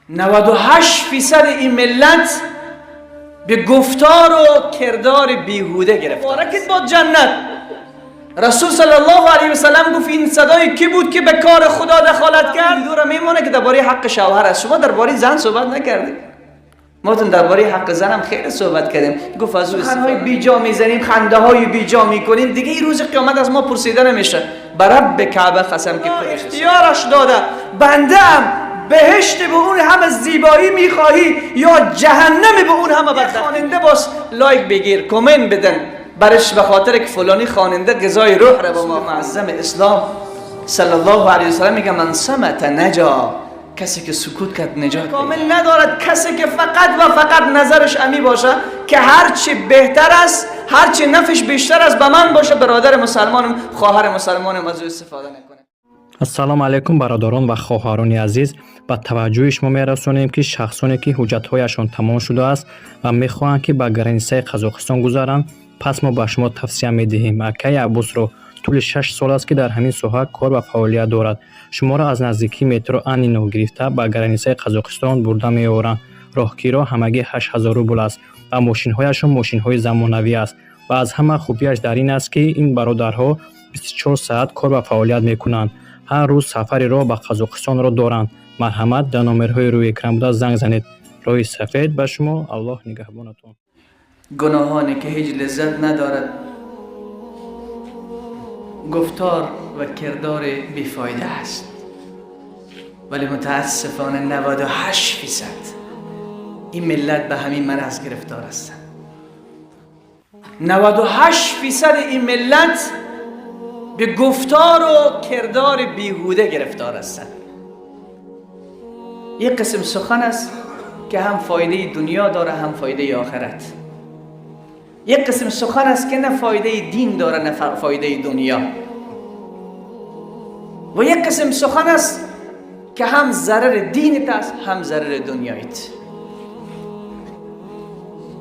98% این ملت به گفتار و کردار بیهوده گرفت. مبارکت با جنت. رسول صلی الله علیه و سلم گفت این صدای کی بود که به کار خدا دخالت کرد؟ دورا میمونه که درباره حق شوهر است. شما درباره زن صحبت نکردید. ما تون درباره حق زن هم خیلی صحبت کردیم. گفت از سخنهای بیجا میزنیم، خنده های بیجا میکنیم، دیگه این روز قیامت از ما پرسیده نمیشه. برب کعبه قسم که اختیارش داده، بنده ام بهشت به اون همه زیبایی میخواهی یا جهنم به اون همه بدبختی. خواننده باز like بگیر، کامنت بدن برش به خاطر که فلانی خواننده غذای روح را به ما. معظم اسلام صلی الله علیه و سلم میگه من صمت نجا، کسی که سکوت کرد نجات کامل ندارد. کسی که فقط و فقط نظرش امی باشه که هرچی بهتر است، هرچی نفش بیشتر است به من باشه، برادر مسلمانم، خواهر مسلمانم از او استفاده نکنه. Ассалому алайкум, бародарон ва хоҳарони азиз. Ба таваҷҷӯҳи шумо мерасонем, ки шахсоне, ки ҳуҷҷатҳояшон тамом шудааст ва мехоҳанд, ки ба границаи Қазоқистон гузаранд, пас мо ба шумо тавсия медиҳем акаи Аббосро. Тӯли 6 сол аст, ки дар ҳамин соҳа кор ва фаъолият дорад. Шуморо аз наздикии метро Аннино гирифта, ба границаи Қазоқистон бурда меоранд. Роҳкиро ҳамагӣ 8000 рубл аст ва мошинҳояшон мошинҳои замонавӣ аст. Ва аз ҳама хубиаш дар ин аст, ки ин бародарҳо 24 саат кор ва фаъолият мекунанд, ҳар рӯз сафари роҳ ба Қазоқистонро доранд. Марҳамат, дар номерҳои рӯи экран буда занг занед. Роҳи сафед ба шумо, Аллоҳ нигаҳбонатон. گناهانی که هیچ لذت ندارد، گفتار و کردار بیفایده است. ولی متاسفانه 98% این ملت به همین مرض گرفتار هستند. 98% این ملت به گفتار و کردار بیهوده گرفتار هستند. یک قسم سخن است که هم فایده دنیا داره، هم فایده آخرت. یک قسم سخن است که نه فایده دین داره، نه فایده دنیا. و یک قسم سخن است که هم ضرر دینت است، هم ضرر دنیایت.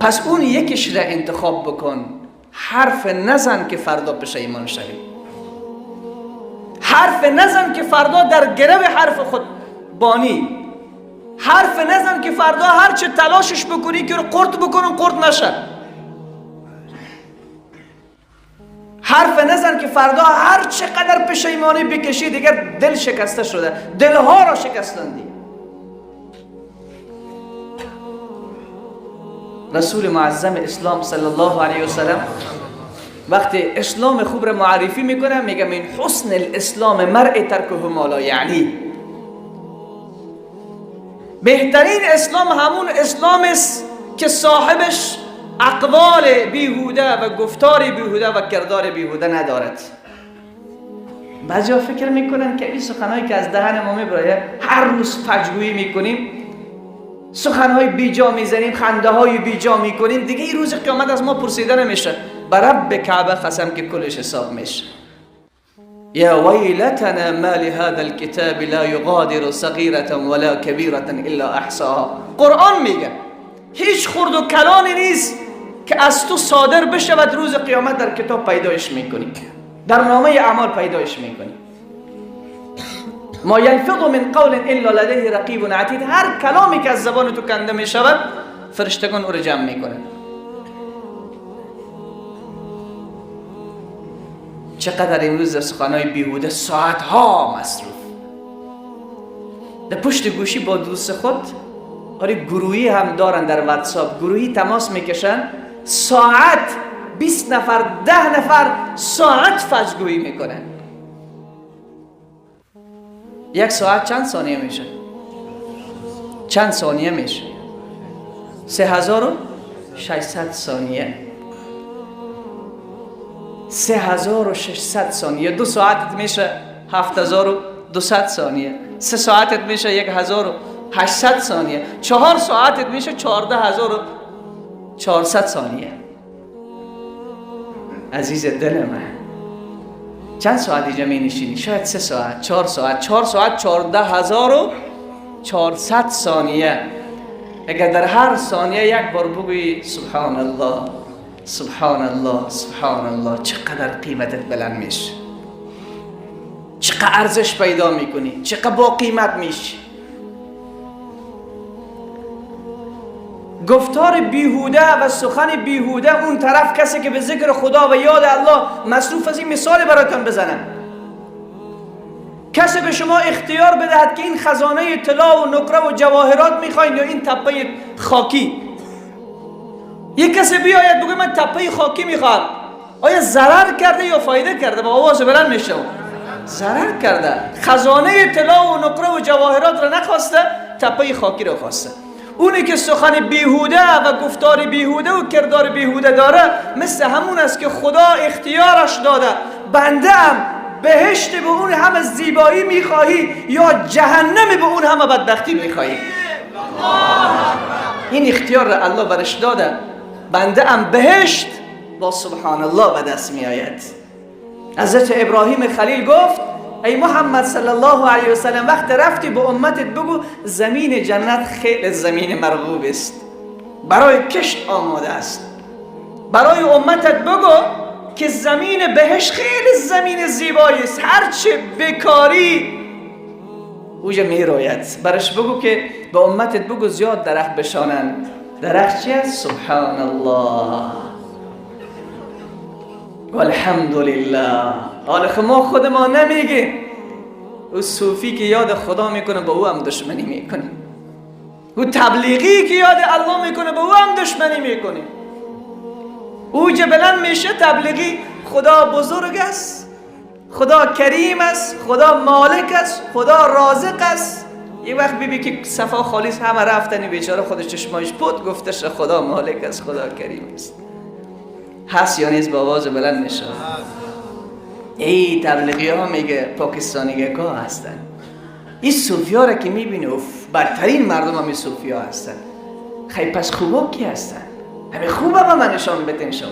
پس اون یکیش را انتخاب بکن. حرف نزن که فردا پشیمان شوی. حرف نزن که فردا در گرو حرف خود بانی. حرف نزن که فردا هرچه تلاشش بکنی که رو قرط بکنم، قرط نشه. حرف نزن که فردا هر چقدر پشیمانی بکشی، دیگر دل شکسته شده، دلها را شکستندی. رسول معظم اسلام صلی الله علیه و سلم وقتی اسلام خوب را معرفی میکنه، میگه من حسن الاسلام مرء ترکه ما لا یعنی. بهترین اسلام همون اسلام است که صاحبش اقوال بیهوده و گفتار بیهوده و کردار بیهوده ندارد. بعضی فکر میکنن که این سخنهایی که از دهن ما میبراید، هر روز فجگویی میکنیم، سخنهای بیجا میزنیم، خنده های بیجا میکنیم، دیگه این روز قیامت از ما پرسیده نمیشه. برب کعبه قسم که کلش حساب میشه. یا ویلتنا ما لهذا الكتاب لا یغادر صغیرة ولا کبیرة الا احصاها. قرآن میگه هیچ خرد و کلانی نیست که از تو صادر بشود، روز قیامت در کتاب پیدایش میکنی، در نامه اعمال پیدایش میکنی. ما یلفظ من قول الا لدیه رقیب عتید. هر کلامی که از زبان تو کنده میشود، فرشتگان او را جمع میکنند. چقدر امروز در سخنهای بیهوده ساعتها مصروف، در پشت گوشی با دوست خود. آره، گروهی هم دارن در واتساپ، گروهی تماس میکشن، ساعت 20 نفر، 10 نفر ساعت فجگویی میکنن. یک ساعت چند ثانیه میشه؟ چند ثانیه میشه؟ 3600 ثانیه. 3600 ثانیه. 2 ساعتت میشه 7200 ثانیه. 3 ساعتت میشه 1800 ثانیه. 4 ساعتت میشه 14400 ثانیه. عزیز دل من، چند ساعت اینجا می نشینی؟ شاید 3 ساعت، 4 ساعت. 4 ساعت 14400 ثانیه. اگر در هر ثانیه یک بار بگویی سبحان الله، سبحان الله، سبحان الله، چقدر قیمتت بلند میشه، چقدر ارزش پیدا میکنی، چقدر با قیمت میشی. گفتار بیهوده و سخن بیهوده، اون طرف کسی که به ذکر خدا و یاد الله مصروف از، این مثال براتون بزنم. کسی به شما اختیار بدهد که این خزانه طلا و نقره و جواهرات میخواین یا این تپه خاکی، یک کسی بیاید بگه من تپه خاکی میخوام، آیا ضرر کرده یا فایده کرده؟ با آواز بلند میشه ضرر کرده. خزانه طلا و نقره و جواهرات را نخواسته، تپه خاکی را خواسته. اونی که سخن بیهوده و گفتار بیهوده و کردار بیهوده داره، مثل همون است که خدا اختیارش داده، بنده ام بهشت به اون همه زیبایی میخواهی یا جهنم به اون همه بدبختی میخواهی؟ این اختیار را الله برش داده. بنده ام بهشت با سبحان الله به دست میآید. حضرت ابراهیم خلیل گفت ای محمد صلی الله علیه وسلم، وقت رفتی به امتت بگو زمین جنت خیلی زمین مرغوب است، برای کشت آماده است. برای امتت بگو که زمین بهشت خیلی زمین زیبایی است، هرچه بکاری اوجا میروید. برش بگو که به امتت بگو زیاد درخت بشانن. درخت چیه؟ سبحان الله والحمدلله. حالا ما خود ما نمیگیم، او صوفی که یاد خدا میکنه با او هم دشمنی میکنه، او تبلیغی که یاد الله میکنه با او هم دشمنی میکنه. او که بلند میشه تبلیغی، خدا بزرگ است، خدا کریم است، خدا مالک است، خدا رازق است. یه وقت ببین که صفا خالص همه رفتنی، بیچاره خودش چشمایش پت گفتش خدا مالک است، خدا کریم است. هست یا نیست؟ با آواز بلند میشه. ای تبلیغی ها میگه پاکستانی ها هستن. این صوفی ها را که میبینی اوف، بدترین مردم هم صوفی ها هستن. خیلی پس خوبا کی هستن؟ همه خوبه به من نشان بتین شما.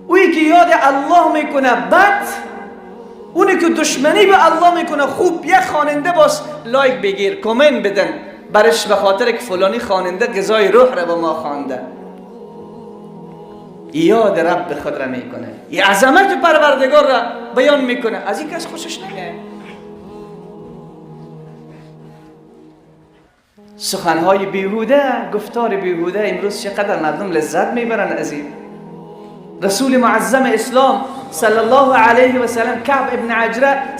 اویی که یاد الله میکنه بد، اونی که دشمنی به الله میکنه خوب. یک خواننده باز like بگیر، کامنت بدن برش به خاطر که فلانی خواننده غذای روح را به ما خوانده. یاد رب خود را میکنه، یه عظمت پروردگار را بیان میکنه، از این کس خوشش نمیاد. سخنهای بیهوده، گفتار بیهوده، امروز چقدر مردم لذت میبرن از این. رسول معظم اسلام صلی الله علیه و سلم، کعب ابن عجره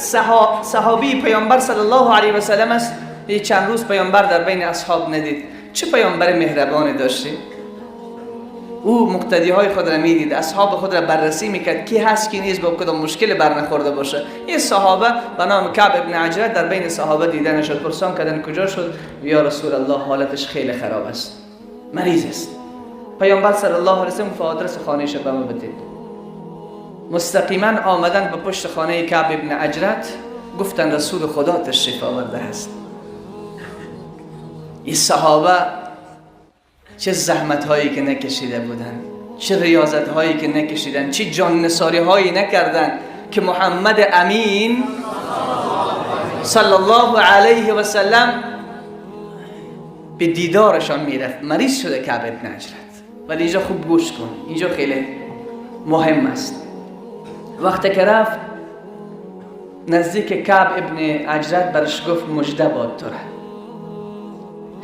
صحابی پیامبر صلی الله علیه و سلم است. یه چند روز پیامبر در بین اصحاب ندید. چه پیامبر مهربانی داشتی؟ او مقتدی های خود را میدید، اصحاب خود را بررسی میکرد کی هست کی نیست، با کدام مشکل برنخورده باشه. یه صحابه به نام کعب ابن عجره در بین صحابه دیده نشد. پرسان کردن کجا شد؟ یا رسول الله حالتش خیلی خراب است، مریض است. پیامبر صلی الله علیه و سلم آدرس خانه‌اش به ما بدید. مستقیما آمدن به پشت خانه کعب ابن عجرت، گفتن رسول خدا تشریف آورده است. این صحابه چه زحمت هایی که نکشیده بودن، چه ریاضت هایی که نکشیدن، چه جان نثاری هایی نکردن که محمد امین صلی الله علیه و سلم به دیدارشان میرفت. مریض شده کعب ابن عجرت. ولی اینجا خوب گوش کن، اینجا خیلی مهم است. وقتی که رفت نزدیک کعب ابن عجرت، برش گفت مژده باد تو را.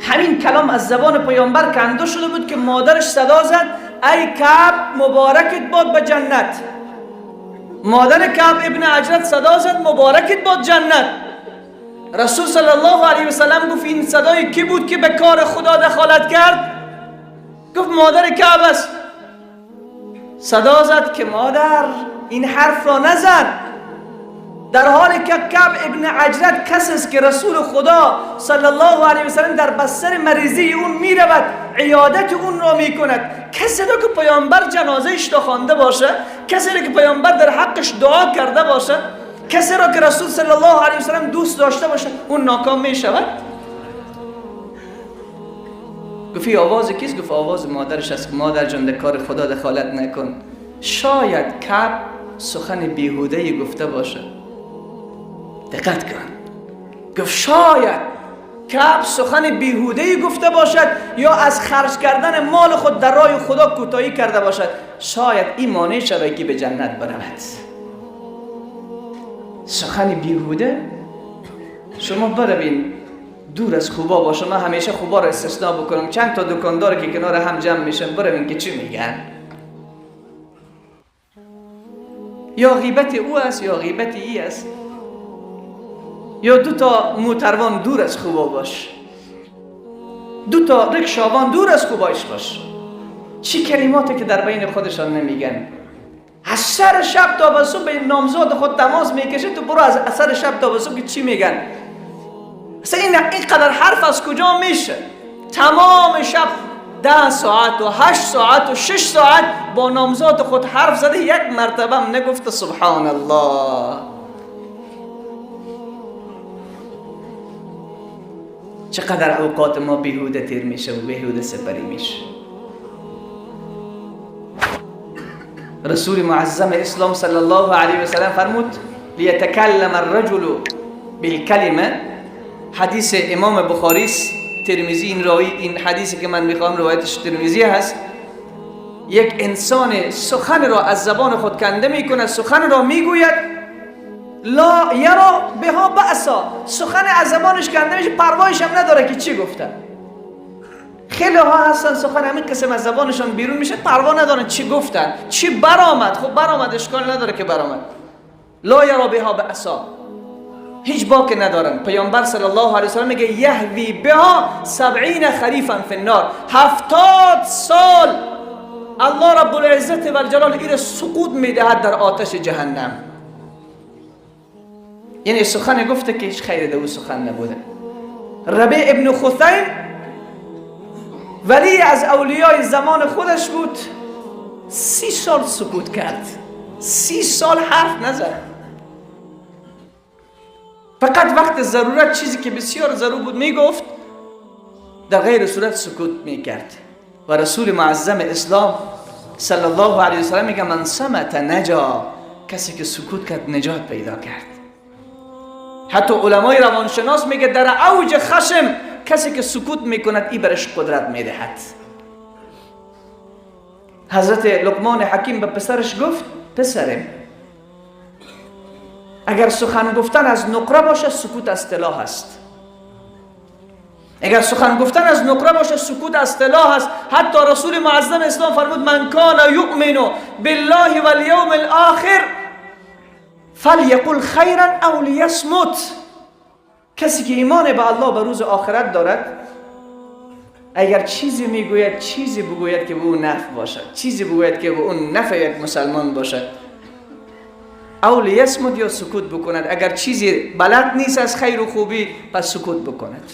همین کلام از زبان پیامبر کنده شده بود که مادرش صدا زد ای کعب مبارکت باد به جنت. مادر کعب ابن عجرت صدا زد مبارکت باد جنت. رسول صلی الله علیه و سلم گفت این صدای کی بود که به کار خدا دخالت کرد؟ گفت مادر کعب است. صدا زد که مادر این حرف را نزن، در حالی که کعب ابن عجرت کسی است که رسول خدا صلی الله علیه و سلم در بستر مریضی اون میرود، عیادت اون را میکند. کسی را که پیامبر جنازه اش را خوانده باشه، کسی را که پیامبر در حقش دعا کرده باشه، کسی را که رسول صلی الله علیه و سلم دوست داشته باشه، اون ناکام میشود؟ گفت آواز کیست؟ گفت آواز مادرش است. مادر جان در کار خدا دخالت نکن. شاید کعب سخن بیهوده گفته باشه. دقت کن. گفت شاید کعب سخن بیهوده گفته باشد یا از خرج کردن مال خود در راه خدا کوتاهی کرده باشد، شاید این مانع شود که به جنت برود. سخن بیهوده. شما بروین دور از خوبا باشه. من همیشه خوبا رو استثناء بکنم، چند تا دکاندار که کنار هم جمع میشن بروین که چی میگن، یا غیبت او است یا غیبت ای است، یا دو تا موتروان دور از خوبا باش، دو تا رکشاوان دور از خوبایش باش. چی کلماتی که در بین خودشان نمیگن. از سر شب تا به صبح به نامزاد خود تماس میکشه، تو برو از سر شب تا به صبح چی میگن؟ اصلا اینقدر حرف از کجا میشه؟ تمام شب 10 ساعت و 8 ساعت و 6 ساعت با نامزاد خود حرف زده، یک مرتبه هم نگفته سبحان الله. چقدر اوقات ما بیهوده تیر میشه و بیهوده سپری میشه. رسول معظم اسلام صلی الله علیه و سلم فرمود لیتکلم الرجل بالکلمه. حدیث امام بخاری است، ترمذی این راوی، این حدیثی که من میخوام روایتش ترمذی هست. یک انسان سخن را از زبان خود کنده میکنه، سخن را میگوید، لا یرا بها بأسا، سخن از زبانش کنده میشه، پروایش هم نداره که چی گفته. خیلی ها هستن سخن همین قسم از زبانشان بیرون میشه، پروا ندارن چی گفتن، چی برآمد. خب برآمد، اشکال نداره که برآمد. لا یرا بها بأسا، هیچ باک ندارن. پیامبر صلی الله علیه و سلم میگه یهوی بها 70 خریفا فی النار، 70 سال الله رب العزت و الجلال ایره سقوط میدهد در آتش جهنم. یعنی سخن گفته که هیچ خیر در او سخن نبوده. ربیع ابن خثیم ولی از اولیای زمان خودش بود، 30 سال سکوت کرد، 30 سال حرف نزد، فقط وقت ضرورت چیزی که بسیار ضرور بود میگفت، در غیر صورت سکوت میکرد. و رسول معظم اسلام صلی الله علیه وسلم میگه من صمت نجا، کسی که سکوت کرد نجات پیدا کرد. حتی علمای روانشناس میگه در اوج خشم کسی که سکوت میکند ای برش قدرت میدهد. حضرت لقمان حکیم به پسرش گفت پسرم اگر سخن گفتن از نقره باشه سکوت از طلا است. اگر سخن گفتن از نقره باشه سکوت از طلا است. حتی رسول معظم اسلام فرمود من کان یؤمن بالله والیوم الاخر فلیقل خیرا او لیصمت. کسی که ایمان به الله به روز آخرت دارد اگر چیزی میگوید چیزی بگوید که به او نفع باشد، چیزی بگوید که به اون نفع یک مسلمان باشد. او لیصمت یا سکوت بکند. اگر چیزی بلد نیست از خیر و خوبی پس سکوت بکند.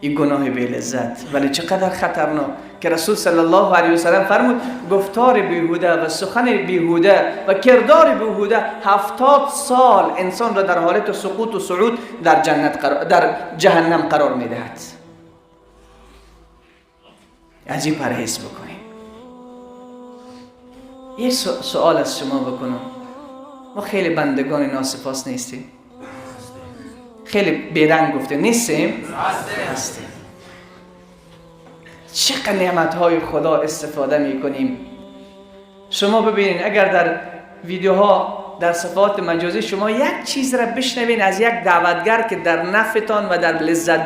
این گناه بی لذت ولی چقدر خطرناک که رسول صلی الله علیه و سلم فرمود گفتار بیهوده و سخن بیهوده و کردار بیهوده 70 سال انسان را در حالت سقوط و صعود در جنت قرار، در جهنم قرار میدهد. از این پرهیز بکنیم. یه سوال از شما بکنم، ما خیلی بندگان ناسپاس نیستیم؟ خیلی بیرنگ گفته نیستیم؟ هستیم. چقدر نعمت‌های خدا استفاده می‌کنیم. شما ببینید اگر در ویدیوها در صفحات مجازی شما یک چیز را بشنوین از یک دعوتگر که در نفعتان و در لذت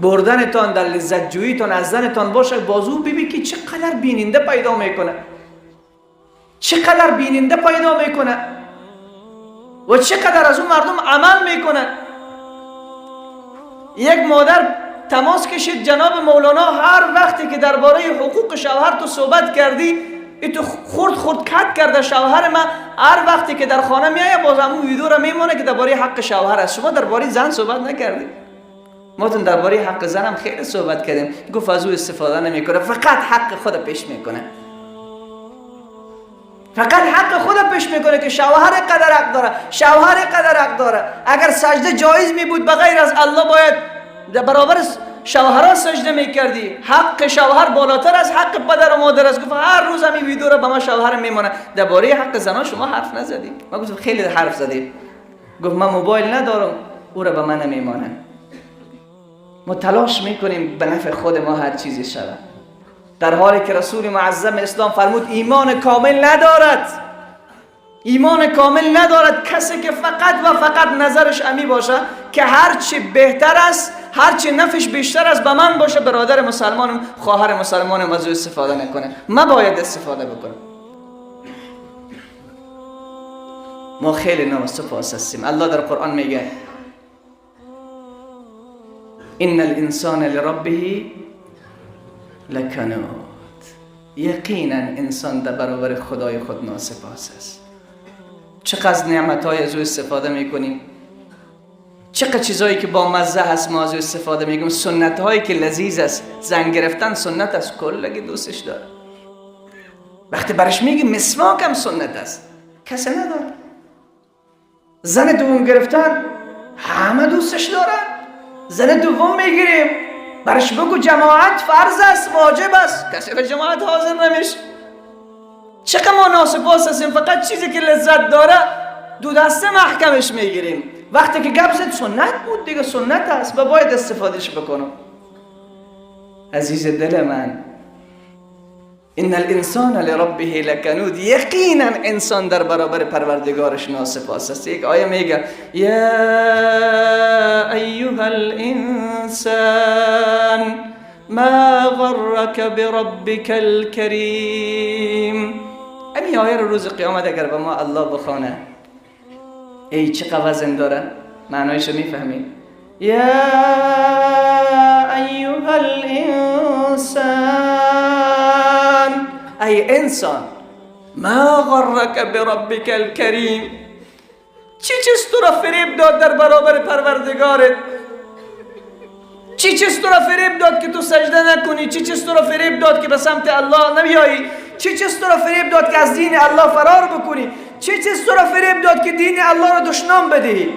بردنتان، در لذت جوییتان از زنتان باشه، بازو ببین که چقدر بیننده پیدا میکنه، چقدر بیننده پیدا میکنه و چقدر از اون مردم عمل میکنه. یک مادر تماس کشید جناب مولانا هر وقتی که درباره حقوق شوهر تو صحبت کردی ای تو خورد خورد کت کرده شوهر من، هر وقتی که در خانه میایه باز همون ویدیو را میمونه که درباره حق شوهر است. شما درباره زن صحبت نکردی، ما تون درباره حق زن هم خیلی صحبت کردیم. گفت از او استفاده نمیکنه، فقط حق خود پیش میکنه، فقط حق خود پیش میکنه که شوهر قدر حق داره، شوهر قدر حق داره. اگر سجده جایز می بود بغیر از الله باید در برابر شوهرها سجده میکردی. حق شوهر بالاتر از حق پدر و مادر است. گفت هر روز همین ویدیو را به ما شوهر میمونه. درباره حق زنان شما حرف نزدی. ما گفتم خیلی حرف زدیم. گفت من موبایل ندارم، او را به من نمیمانه. ما تلاش میکنیم به نفع خود ما هر چیزی شود، در حالی که رسول معظم اسلام فرمود ایمان کامل ندارد، ایمان کامل ندارد کسی که فقط و فقط نظرش امی باشه که هرچی بهتر است، هرچی نفش بیشتر است به من باشه، برادر مسلمانم، خواهر مسلمانم از او استفاده نکنه. من باید استفاده بکنم. ما خیلی ناسپاس هستیم. الله در قرآن میگه ان الانسان لربه لکنود. یقینا انسان در برابر خدای خود ناسپاس است. چقدر نعمت‌های از او استفاده میکنیم، چقدر چیزایی که با مزه هست ما از او استفاده میکنیم، سنت هایی که لذیذ است، زن گرفتن سنت است، کلگی دوستش داره. وقتی برش میگی مسواک هم سنت است، کسی نداره. زن دوم گرفتن همه دوستش دارن، زن دوم میگیریم، برش بگو جماعت فرض است، واجب است، کسی به جماعت حاضر نمیشه. چقدر ما ناسپاس هستیم. فقط چیزی که لذت داره دو دسته محکمش میگیریم. وقتی که گپ زد سنت بود دیگه، سنت است و باید استفادهش بکنم. عزیز دل من، ان الانسان لربه لکنود. یقینا انسان در برابر پروردگارش ناسپاس است. یک آیه میگه یا ایها الانسان ما غرک بربک الکریم. این آیه رو روز قیامت اگر به ما الله بخوانه، ای چه وزن داره، معنایشو میفهمی؟ یا ایها الانسان، ای انسان، ما غرک بربک الکریم. چی چیز تو را فریب داد در برابر پروردگارت؟ چی چیز تو را فریب داد که تو سجده نکنی؟ چی چیز تو را فریب داد که به سمت الله نمیایی؟ چی چیز تو را فریب داد که از دین الله فرار بکنی؟ چی چیز تو را فریب داد که دین الله را دشنام بدهی؟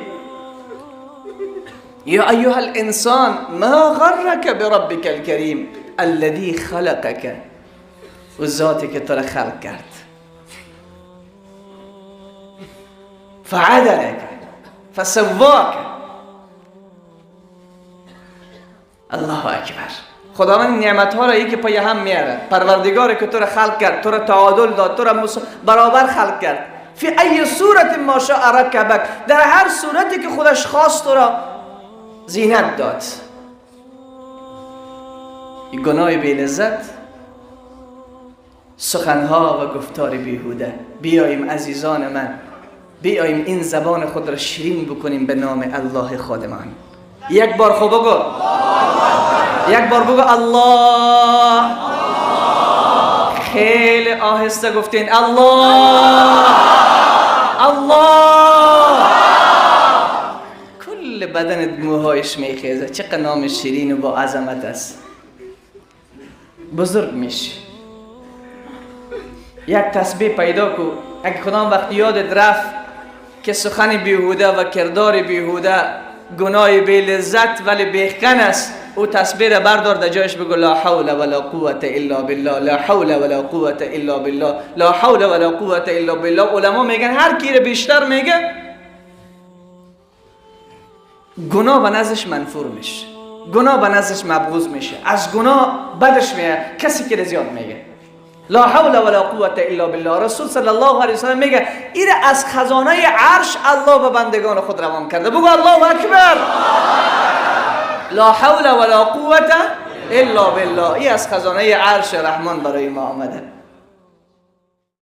یا ایها الانسان ما غرک بربک الکریم الذی خلقک، و ذاتی که تو را خلق کرد، فعدلک فسواک. الله اکبر. خداوند نعمت ها را یکی پای هم میاره. پروردگار که تو را خلق کرد، تو را تعادل داد، تو را برابر خلق کرد. فی ای صورت ما شاء رکبک، در هر صورتی که خودش خواست تو را زینت داد. گناه بی لذت، سخنها و گفتار بیهوده. بیاییم عزیزان من، بیاییم این زبان خود را شیرین بکنیم به نام الله خودمان. یک بار خوب بگو، یک بار بگو الله. خیلی آهسته گفتین الله الله. کل بدن موهایش میخیزه. چقدر نام شیرین و با عظمت است. بزرگ میشی. یک تسبیح پیدا کو، اگه کدام وقت یادت رفت که سخن بیهوده و کردار بیهوده، گناه بی لذت ولی بیخن است، او تسبیح را بردار در جایش بگو لا حول ولا قوت الا بالله، لا حول ولا قوت الا بالله، لا حول ولا قوت الا بالله. علما میگن هر کی را بیشتر میگه گناه به نزدش منفور میشه، گناه به نزدش مبغوض میشه، از گناه بدش میاد کسی که زیاد میگه لا حول ولا قوت الا بالله. رسول صلی الله علیه و سلم میگه این از خزانه عرش الله به بندگان خود روان کرده. بگو الله اکبر. لا حول ولا قوت الا بالله. این از خزانه عرش رحمان برای ما آمده.